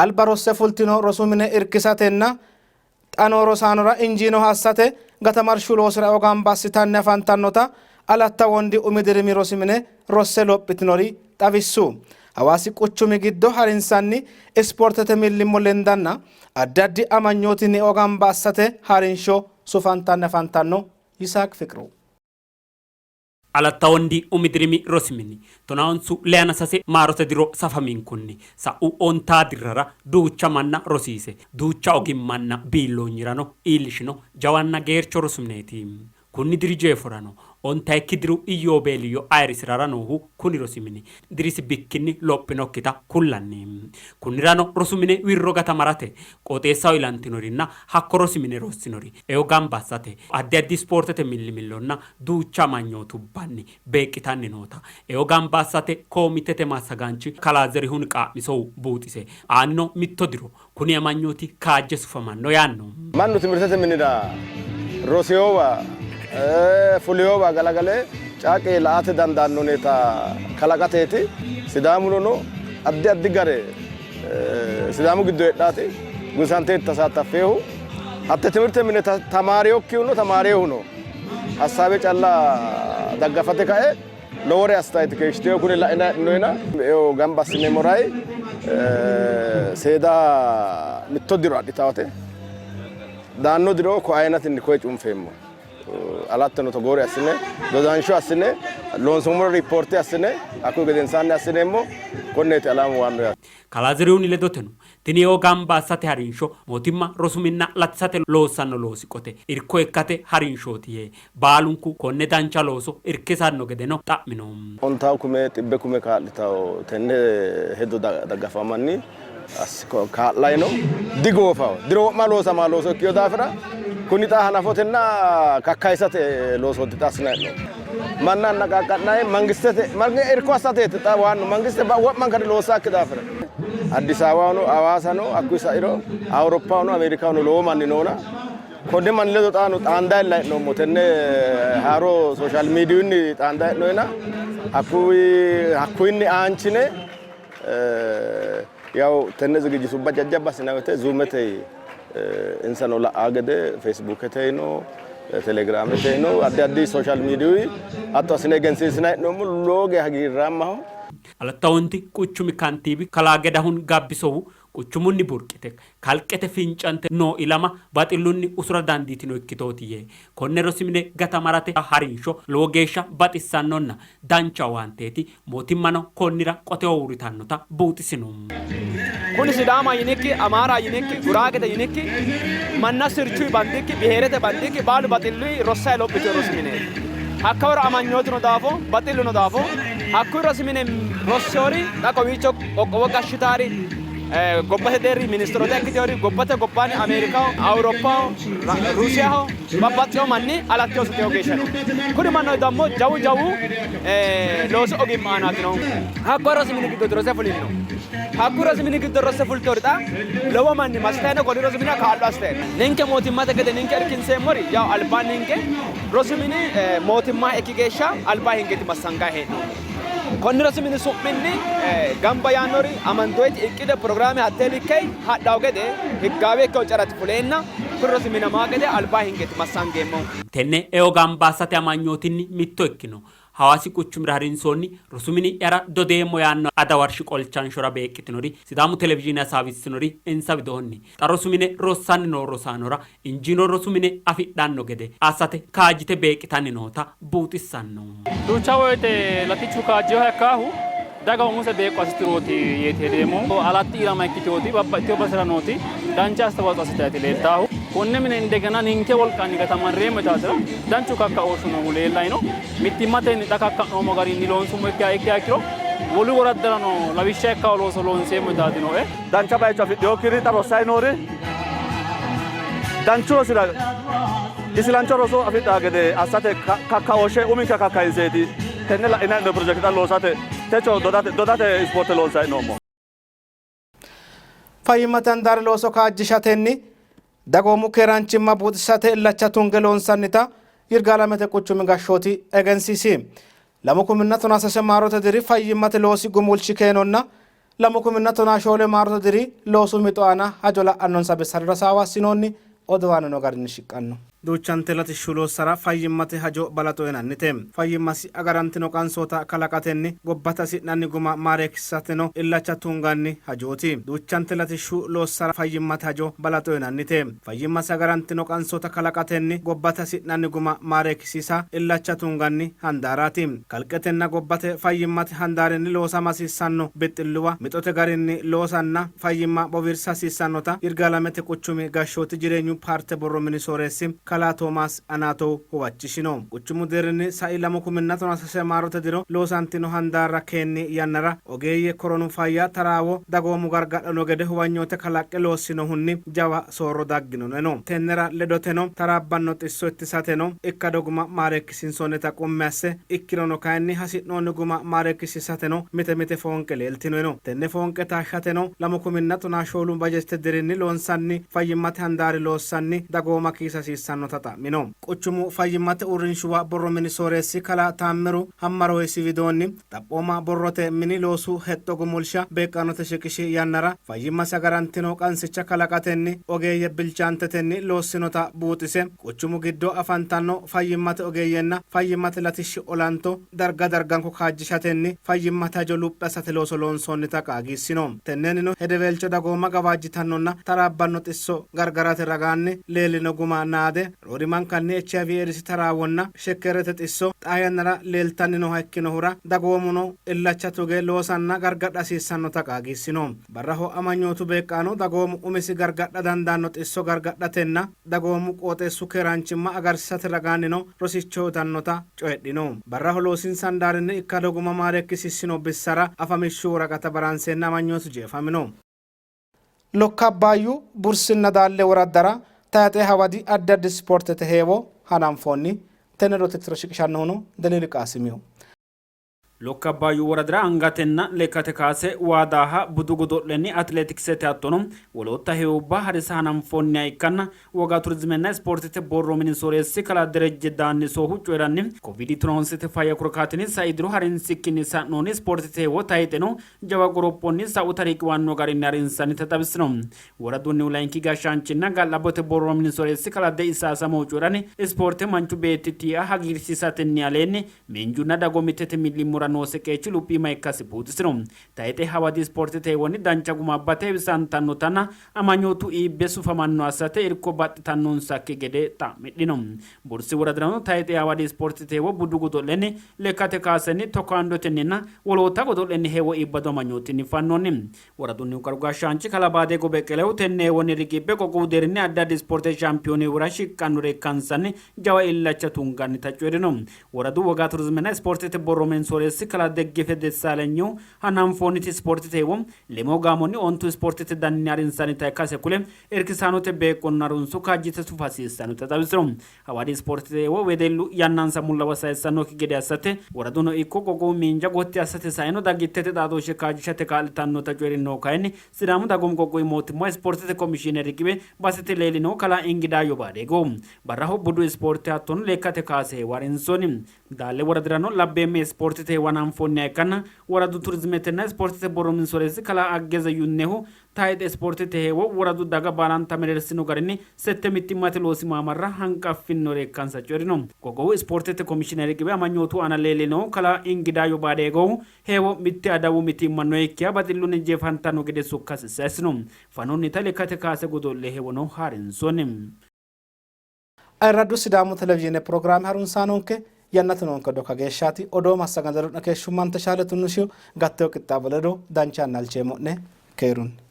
Alba rosse fultino rosu mine irkisatenna xa noo rosaanora injiinoha assate gatamarshu loosira eo gamba assitanni afantannota Alatta Wondi umi dirimi rosi mine rosse lophitinori xawissu. Hawaasi quchumi giddo harinsanni ispoortete millimmo lendanna addi addi amanyootinni eo gamba assate harinsho sufantanni afantanno. Yisaaq Fiqru. Alatta Wondi umi dirimi rosi mini tonaonsu leyana sase maarote diro safaminkunni sa'u ontaa dirrara duucha manna rosiise duucha ogimmanna biilloonyirano iillishino jawanna geercho rosu mineeti. Kunni diri jeeforano ontayikki diru Iyyoobeeliyyo ayirrisi'rara noohu kuni rosi mini dirisi bikkinni lophinokkita kullanni. Kunnirano rosu mine wirro gatamarate qooxeessaho ilantinorinna hakko rosi mine rossinori eo gamba assate addi addi ispoortete millimillonna duucha amanyootubbanni beeqqitanni noota eo gamba assate koomitete massagaanchi kalaa Zerihun Qaa'misohu buuxise, aanino mitto diro kuni amanyooti kaajje sufamanno yaanno. Mannu timirtete minira roseyowa fuleyowa galagale caaqqi la''ate dandaanno huneeta kalaqateeti. Sidaamunono addi addi gare Sidaamu giddo heedhaati gusanteeti tasaattaffeehu. Hatte timirte mine tamaareyokkihuno tamaareyohuno hassaabe calla daggafate kae lowore assitayti keeshshiteyo. Kuni la'inanni hee'noyina eo gamba assineemmo rayi seeda mitto diro adhitawote. Daanno diro ko ayinatinni koye cunfeemmo. Alattano togoore assine dodansho assine loonsoommore riippoorte assine hakkuyi gedensaanni assineemmo. Konneeti alaamu waanno yaate. Kalaa Zerihuni ledoteno, tini eo gamba assate harinsho mootimma rosu minna latisate loossanno loosi qote irko ikkate harinshooti yee, baalunku konne dancha looso irkisanno gedeno xa'mino. Ontawu kume xibbe kume kaa'litawo tenne hedo daggafamanni kaa'layi no. Digoofawo. Diro wo'ma loosama looso ikkino daafira kuni xa hanafotenna kakkayisate loosooti xa assinanni hee'noommo. Manna annaqqaqqa'nayi mangistete irko assateeti xa waannu mangiste wo'mankare loossaakki daafira. Addis Ababahono Hawaasano hakkuyi sairo Awuroppahono Ameerikahono lowo manni noona konni manni ledo xaano xaandayi hee'noommo tenne haaro sooshaal miidiyunni xaandayi hee'noyina hakkuyinni aanchine Yaw tenne zigijitubba jajjabba assinanni woyte zuumete insano la'aa gede feesibuuketeyino telegiraameteyino addi addi sooshaal miidiyi hatto assine egensiisinanni hee'noommo. Lowo geya hagiirraammaho. Alatta Wondi quchumi kantiibi kalaa Gedahun Gabbisohu quchumunni burqite kalqete fincante noo ilama baxillunni usura dandiitino ikkitooti yee, konne rosi mine gatamarate harinsho lowo geeshsha baxissannonna dancha owaanteeti, mootimmano konnira qoteho uurritannota buuxisino. Kuni Sidaama yinikki, Amaara yinikki, Guraagete yinikki, manna sirchuy bandikki, biheerete bandikki, baalu baxilluy rossay lophitino rosi mineeti. Hakkawaro amanyootuno daafo, baxilluno daafo, hakkuy rosi mine rossewori xa kowiicho qoqqowo gashshitaari, gobbate deerri ministeroota ikkiteewori, gobbate gobbaanni Ameerikaho, Awuroppaho, Ruusiyaho babbaxxewo manni Alatta Suteo geeshsha no. Kuri mannooti dammo jawu jawu loosu ogimma aanaati noohu. Hakko rosi mini giddo rose fulino. Hakku rosi mini giddo rosse fulteori xa lowo manni massitayi no, konni rosi minira kaa'lo assitayi no. Ninke mootimmate gede ninke irkinseemmori yawu albaanni hinge rosu mini mootimmaha ikki geeshsha albaa hingeeti massangayi hee'noommohu. Konni rosi mini su'minni gamba yaannori amandoyiti iqqide pirogiraame hattee likkei hadhawo gede higgaawe ikkewo carati fuleenna kuri rosi minamaa gede albaa hingeeti massangeemmohu. Tenne eo gamba assate amanyootinni mitto ikkino Hawaasi quchumira harinsoonni rosu mini'yara dodeemmo yaanno adawarshi qolchanshora beeqqitinori Sidaamu Televizhiine hasaawissinori insa widoonni, xa rosu mine rossanni noo rosaanora injiino rosu mine afidhanno gede assate kaajjite beeqqitanni noota buuxissanno. Duucha woyte latishshu kaajjinoha ikkaahu daga umose beeqqo assiturooti yeeti hedeemmohu. Alatti ilama ikkiteewoti babbaxxitewo basera nooti dancha astawaatsoo assitayti leeltaahu. Konne mine indegena ninke wolqanni gatamarreemmo yitaatera danchu kakkaooshshu noohu leellanni no. Mittimmatenni xa kakka'noommo garinni loonsummo ikkiha ikkiha ikkiro wolu woraddarano lawishsha ikkawo looso loonseemmo yitaati nooe. Dancha bayicho afidhinokkiri xa rossanni noori danchu rosira isilancho roso afidhaa gede assate kakkaooshshe uminke kakkayinseeti tenne la'inanni hee'noonni pirojekte xa loosate techo dodate ispoorte loonsanni hee'noommo. Fayyimmate handaari looso kaajjishatenni dagoomu keeraanchimma buuxisate illacha tunge loonsannita Yirgaalamete quchumi gashshooti egensiisi. Lamu kuminna tonaa sase maarote diri fayyimmate loosi gumulshi keenonna 2014 maarote diri loosu mixo aana hajo la'annonsa bissa ledo hasaawa assinoonni. Odoo aanino garinni shiqqanno. Duuchante latishshu loossara fayyimmate hajo balaxo uyinannite. Fayyimmasi agarantino qansoota kalaqatenni gobbate hasi'nanni guma maareekkisiisateno illacha tunganni hajooti. Duuchante latishshu loossara fayyimmate hajo balaxo uyinannite. Fayyimmasi agarantino qansoota kalaqatenni gobbate hasi'nanni guma maareekkisiisa illacha tunganni handaaraati. Kalqetenna gobbate fayyimmate handaarinni loosama hasiissanno bixxilluwa mixote garinni loosanna fayyimma bowirsa hasiissannota Yirgaalamete quchumi gashshooti jireenyu paarte borro mini sooreessi kalaa Toomaas Anaatow huwachishino. Quchumu deerrinni sai 2013 maarote diro loosantino handaarra keenni yannara ogeeyye koronu fayya taraawo dagoomu gargadhano gede huwanyoote kalaqqe loossinohunni jawa soorro dagginoneno. Tennera ledoteno taraabbanno xisso ittisateno ikkado guma maareekkisiinsoonnita qummi asse, ikkirono kayinni hasi'noonni guma maareekkisiisateno mite mite foonqe leeltinoeno. Tenne foonqe taashshateno 2014 bajeste dirinni loonsanni fayyimmate handaari loossanni dagooma kiisa hasiissannota xa'mino. Quchumu fayyimmate uurrinshuwa borro mini sooreessi kalaa Taammiru Hammarohu isi widoonni, Xaphooma borrote mini loosu hexxo gumulsha beeqqaanote shiqishi yannara fayyimmasi agarantino qansicha kalaqatenni ogeeyye bilchaantetenni loossinota buuxise, quchumu giddo afantanno fayyimmate ogeeyyenna fayyimmate latishshi olanto darga darganko kaajjishatenni fayyimmate hajo luphi assate looso loonsoonnita qaagiissino. Tennennino hedeweelcho dagooma gawajjitannonna taraabbanno xisso gargarate ragaanni leellino guma naade Roorimankanni HIV Eedisi taraawonna shekkeerete xisso xaa yannara leeltanni nooha ikkinohura dagoomuno illacha tuge loosanna gargadha hasiissannota qaagiissino. Barraho amanyootu beeqqaano dagoomu umisi gargadha dandaanno xisso gargadhatenna dagoomu qooxeessu keeraanchimma agarsiisate ragaannino rosicho uytannota coyidhino. Barraho loosinsa handaarinni ikkado guma maareekkisiissino bissara afamishshu woraqata baraanseenna amanyootu jeefamino. Lokka Abbaayyu, Bursinna Daalle woraddara tayixe hawadi addi addi ispoortete heewo hananfoonni. Tenne odoo tittiro shiqishannohuno Deliili Qaasimiho. Lokka Abbaayyu woradira angatenna lekkate kaase, waa daaha, budu godo'lenni, atileetiksete hattono wolootta heewubba harisa hananfoonniha ikkanna Woga Turizimenna Ispoortete Borro Mini Sooreessi Kalaa Derejje Daannisohu coyi'ranni, Kovidi tonahonsete fayya korkaatinni sai diro harinsikkinni sa'noonni ispoortete heewo tayxeno jawa qorophonni sa'uta riqiwanno garinni harinsannita xawisino. Woradunnihu layinki gashshaanchinna ga'labbote borro mini sooreessi kalaa Deisa Asamohu coyi'ranni, ispoorte manchu beetti tiia hagiirsiisatenni aleenni miinjunna dagoomittete millimmora noose qeechi luphiima ikkasi buuxisino. Tayxe hawadi ispoortete heewonni dancha guma abbate heewisantannotanna amanyootu iibbe sufamanno assate irko baxxitannonsakki gede xa'midhino. Bursi woradirano tayxe hawadi ispoortete heewo budu godo'lenni, lekkate kaasenni, tokaandotenninna wolootta godo'lenni heewo iibbadu amanyootinni fannoonni. Woradunnihu qaru gashshaanchi kalaa Baadeego Beqqelehu tenne heewonni riqibbe qoqqowu deerrinni addi addi ispoorte shaampiyooniwura shiqqannore ikkansanni jawa illacha tungannita coyi'rino. Woradu Woga Turizimenna Ispoortete Borro Mini Sooreessi Kalaa Deggefe Dessaalenyihu hananfoonniti ispoortete heewo lemoo gaamonni ontu ispoortete daninni harinsannita ikkase kule, irkisaanote beeqqonna harunso kaajjite sufa hasiissannota xawisino. Hawaadi ispoortete heewo wedellu yannansa mullawa sayissannokki gede assate woraduno ikko qoqqowu miinja gotti assate saeno dagittete xaadooshshe kaajjishate kaa'litannota coyi'rinohu kayinni Sidaamu Dagoomu Qoqqowi Mootimma Ispoortete Komishiine riqiwe basete leellinohu Kalaa Ingidaayyo Baadeego. Barraho budu ispoorte hattono lekkate kaase heewo harinsoonni. Daalle woradirano labbeemme ispoortete heewo hananfoonniha ikkanna woradu turizimetenna ispoortete borro mini sooreessi kalaa Aggeze Yunnehu tayxe ispoortete heewo woradu daga baalanta mereersino garinni sette mittimmate loosi maamarra hanqaffinnore ikkansa coyi'rino. Qoqqowu ispoortete komishine riqiwe amanyootu aana leellinohu kalaa Ingidaayyo Baadeegohu heewo mitte adawu mitiimma noyikkiha baxillunni jeefantanno gede sokkasi sayisino. Fanonnita lekkate kaase godo'le heewono harinsoonni. Ayirraddu Sidaamu Televizhiine pirogiraame harunsaanonke yannate noonke odoo kageeshshaati. Odoo massaganni ledo'ne keeshshummante Shaale Tunnushihu gatteo qixxaawo ledo dancha yanna halcheemmo'ne. Keerunni.